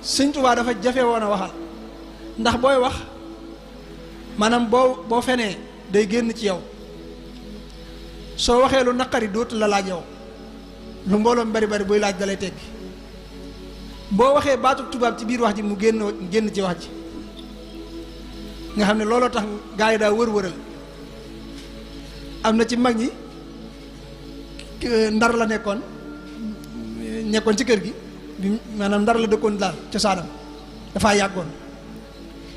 Sëñ Tuubaa dafa jafe woon a waxal ndax booy wax maanaam boo fenee day génn ci yow soo waxee lu naqari dootu la laaj yow lu mbooloom bari bari buy laaj dalay teggi boo waxee baatu tubaab ci biir wax ji mu génn ci wax ji nga xam ne looloo tax gaa yi daa wër-wëral am na ci mag ñi Ndar la nekkoon ci kër gi bi maanaam Ndar la dëkkoon daal cosaanam dafaa yàggoon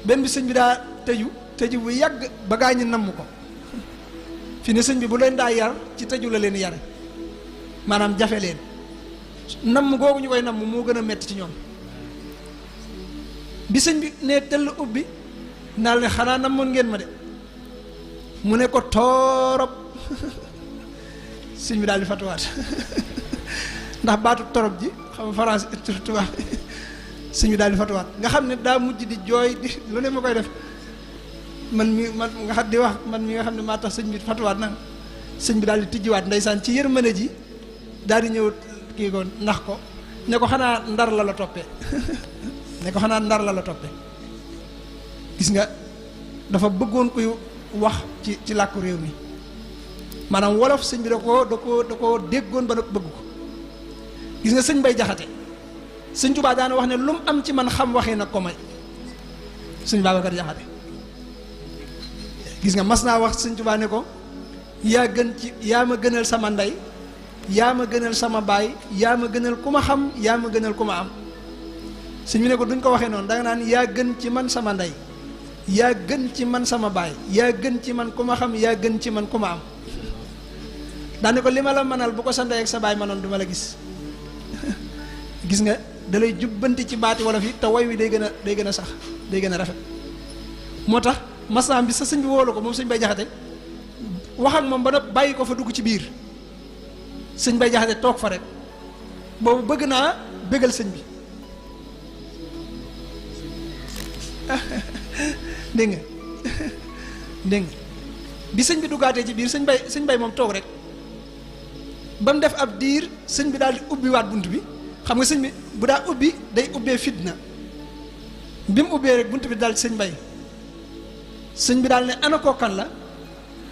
benn bi sëñ bi daa tëju bu yàgg ba gaa ñi namm ko fi ne sëñ bi bu leen daa yar ci tëju la leen yare maanaam jafe leen namm googu ñu koy namm moo gën a metti ci ñoom bi sëñ bi ne tëll ubbi naa leen xanaa namoon ngeen ma de mu ne ko torop sëñ bi daal di fatuwaat ndax baatu torop ji xam France tubaab sëñ bi daal di fatuwaat nga xam ne daa mujj di jooy di lu ne ma koy def man nga xam di wax man mi nga xam ne maa tax sëñ bi fatuwaat nag sëñ bi daal di tijjiwaat ndeysaan ci yërmande ji daal di ñëw kii ko ndax ko ne ko xanaa Ndar la toppee ne ko xanaa Ndar la toppee gis nga dafa bëggoon kuy wax ci làkku réew mi maanaam wolof sëñ bi da koo déggoon ba nag bëgg ko gis nga sëñ Bay Jaxate sëñ Tuubaa daana wax ne lu mu am ci man xam waxee nag ko may sëñ Babacar Jaxate gis nga mas naa wax sëñ Tuubaa ne ko yaa ma gënal sama ndey yaa ma gënal sama baay yaa ma gënal ku ma xam yaa ma gënal ku ma am sëñ bi ne ko duñ ko waxee noonu danga naan yaa gën ci man sama ndey yaa gën ci man sama baay yaa gën ci man ku ma xam yaa gën ci man ku ma am daane ko li ma la mënal bu ko sa ndey ak sa baay mënoon du ma la gis gis nga da lay jubbanti ci baati wolof yi te woy wi day gën a sax day gën a rafet moo tax masaam bi sa sëñ bi woolu ko moom sëñ Bay Jaxate wax ak moom ba nag bàyyi ko fa dugg ci biir sëñ Bay Jaxate toog fa rek boobu bëgg naa bëggal sëñ bi dégg nga bi sëñ bi duggaatee ci biir sëñ Bay moom toog rek ba mu def ab diir sëñ bi daal di ubbiwaat bunt bi xam nga sëñ bi bu daa ubbi day ubbee fitna bi mu ubbee rek bunt bi daal ci sëñ Bay sëñ bi daal ne ana kookan la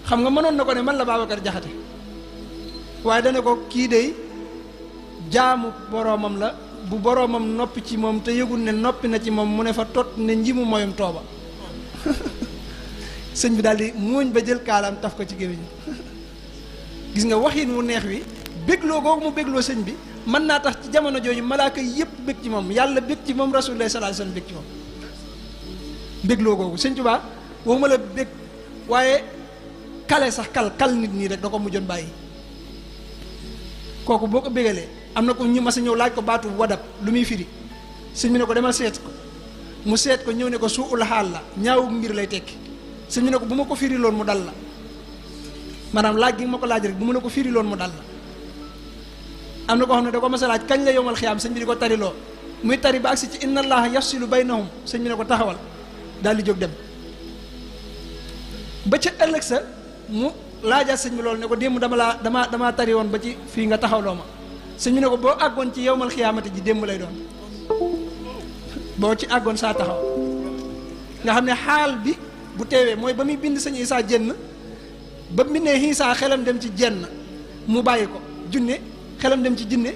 xam nga mënoon na ko ne man la Babacar Jaxate waaye dana ko kii dey jaamu boroomam la bu boroomam noppi ci moom te yëgul ne noppi na ci moom mu ne fa tot ne njimu moyum tooba sëñ bi daal di muuñ ba jël kaalaam taf ko ci gémmiñ gis nga waxin wu neex wi bégloo googu mu bégloo sëñ bi mën naa tax ci jamono jooju malaaka yépp bég ci moom yàlla bég ci moom rasulullah sallallahu alayhi wasallam bég ci moom bégloo googu sëñ Tuubaa waxuma la bég waaye kale sax kal nit ñi rek da ko mujjoon bàyyi kooku boo ko bégalee am na ko ñu mas a ñëw laaj ko baatu wadab lu muy firi sëñ bi ne ko demal seet ko mu seet ko ñëw ne ko suul xaal la ñaawu mbir lay tekki sëñ bi ne ko bu ma ko firi loon mu dal la maanaam laaj gi ma ko laaj rek bu ma la ko firi loon mu dal la am na ko xam ne da ko mas a laaj kañ la yowmal xiyaam sëñ bi di ko tariloo muy tari ba agsi ci inna allaha yafsilu baynahum sëñ bi ne ko taxawal daal di jóg dem ba ca ëllëg sa mu laajaat sëñ bi loolu ne ko démb damaa tari woon ba ci fii nga taxawloo ma sëñ bi ne ko boo àggoon ci yowmal xiyaamati ji démb lay doon boo ci àggoon saa taxaw nga xam ne xaal bi bu teewee mooy ba muy bind sëñ Isaa jenn ba mu bindee Isaa xelam dem ci jenn mu bàyyi ko junne xelam dem ci jinne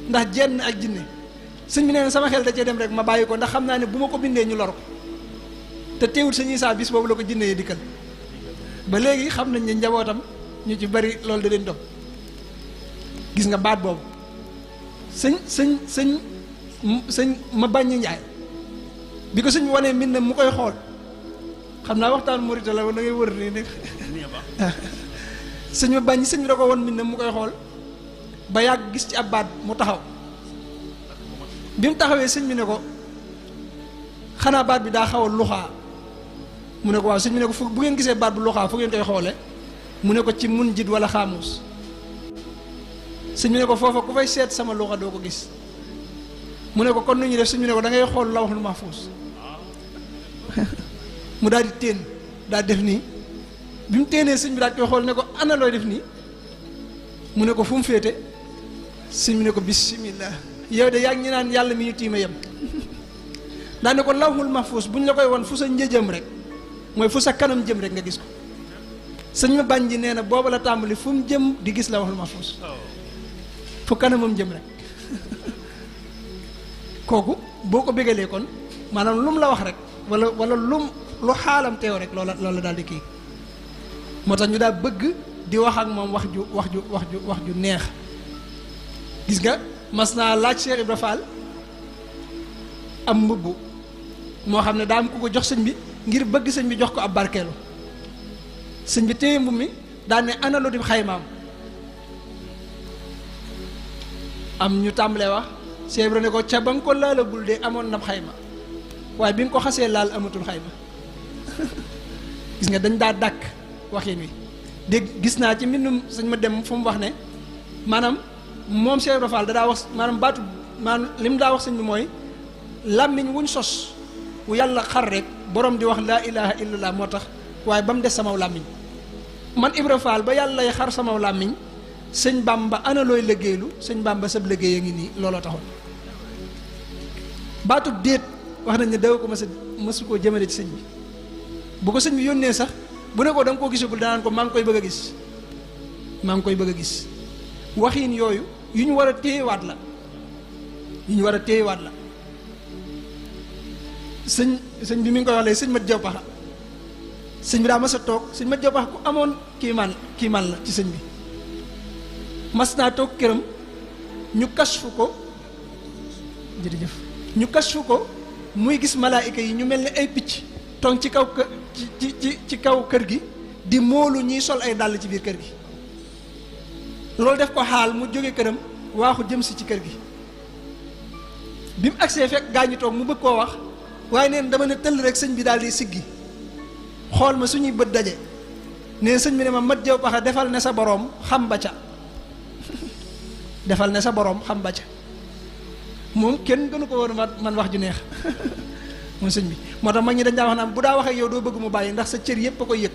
ndax jenn ak jinne sëñ bi nee na sama xel da cee dem rek ma bàyyi ko ndax xam naa ne bu ma ko bindee ñu lor ko te teewul sëñ Isaa bis boobu la ko jinne yi dikkal ba léegi xam nañ ne njabootam ñu ci bari loolu da leen dog gis nga baat boobu sëñ ma bañ njaay bi ko sëñ bi wanee mbind mu koy xool xam naa waxtaan murita la da ngay wër nii ne sëñ ma bañ sëñ bi da ko won mbind mu koy xool ba yàgg gis ci ab baat mu taxaw bi mu taxawee sëñ bi ne ko xanaa baat bi daa xaw a luxaa mu ne ko waaw sëñ bi ne ko fu bu ngeen gisee baat bu luxaa fu ngeen koy xoole mu ne ko ci mun jit wala xaamuus sëñ bi ne ko foofa ku fay seet sama luxa doo ko gis mu ne ko kon nu ñuy def sëñ bi ne ko da ngay xool lawhul mahfuus mu daal di téen daal def nii bi mu téenee sëñ bi daal koy xool ne ko ana looy def nii mu ne ko fu mu féete sëñ bi ne ko bismillah yow de yaa ngi ñu naan yàlla mi ñu tiima yem daane ko lawhul mahfuus bu ñu la koy won fu sa njëjëm rek mooy fu sa kanam jëm rek nga gis ko. sëñ ma bañ ji nee na booba la tàmbali fu mu jëm di gis lawhul mahfuus fu kanamam jëm rek kooku boo ko bégalee kon maanaam lu mu la wax rek wala lu xaalam teew rek loola daal di kii. moo tax ñu daal bëgg di wax ak moom wax ju neex. gis nga mas naa laaj Cheikh Ibra Fall am mbubb moo xam ne daa am ku ko jox sëñ bi ngir bëgg sëñ bi jox ko ab barkeelu. sëñ bi téye mbubb mi daan ne ana lu di xaymaam am ñu tàmbalee wax Cheikh Ibra ne ko ca ba nga ko laalagul de amoon na xayma waaye bi nga ko xasee laal amatul xayma gis nga dañ daa dàkk waxin wi dégg gis naa ci mbindum sëñ ma dem fu mu wax ne maanaam moom Cheikh Ibra Fall da daa wax maanaam baatu maanaam li mu daa wax sëñ bi mooy làmmiñ wuñ sos wu yàlla xar rek borom di wax laa ilaha illallah moo tax waaye ba mu des samaw làmmiñ man Ibra Fall ba yàlla lay xar samaw làmmiñ sëñ Bamba ana looy liggéeylu sëñ Bamba sab liggéey a ngi nii looloo taxoon baatu déet wax nañ ne daw ko mësu koo jëmale ci sëñ bi bu ko sëñ bi yónnee sax bu ne ko da nga koo gisagul danaan ko maa ngi koy bëgg a gis maa ngi koy bëgg a gis waxiin yooyu yu ñu war a téyewaat la sëñ bi mi ngi koy wax léegi sëñ mat jaw paxa sëñ bi daa mas a toog sëñ mat jaw paxa ku amoon kiimaan la ci sëñ bi mas naa toog këram ñu kasfu ko jërëjëf ñu kasfu ko muy gis malaayika yi ñu mel ni ay picc toog ci kaw ci kaw kër gi di moolu ñuy sol ay dàll ci biir kër gi loolu def ko xaal mu jóge këram waaxu jëm si ci kër gi bi mu agsee fekk gaa ñi toog mu bëgg koo wax waaye neen dama ne tëll rek sëñ bi daal di siggi xool ma suñuy bët daje neen sëñ bi ne ma mat jaw paxa defal ne sa boroom xam ba ca defal ne sa boroom xam ba ca moom kenn gënu ko woon man wax ju neex moom sëñ bi moo tax mag ñi dañ daa wax naan bu daa wax ak yow doo bëgg mu bàyyi ndax sa cër yépp a koy yëg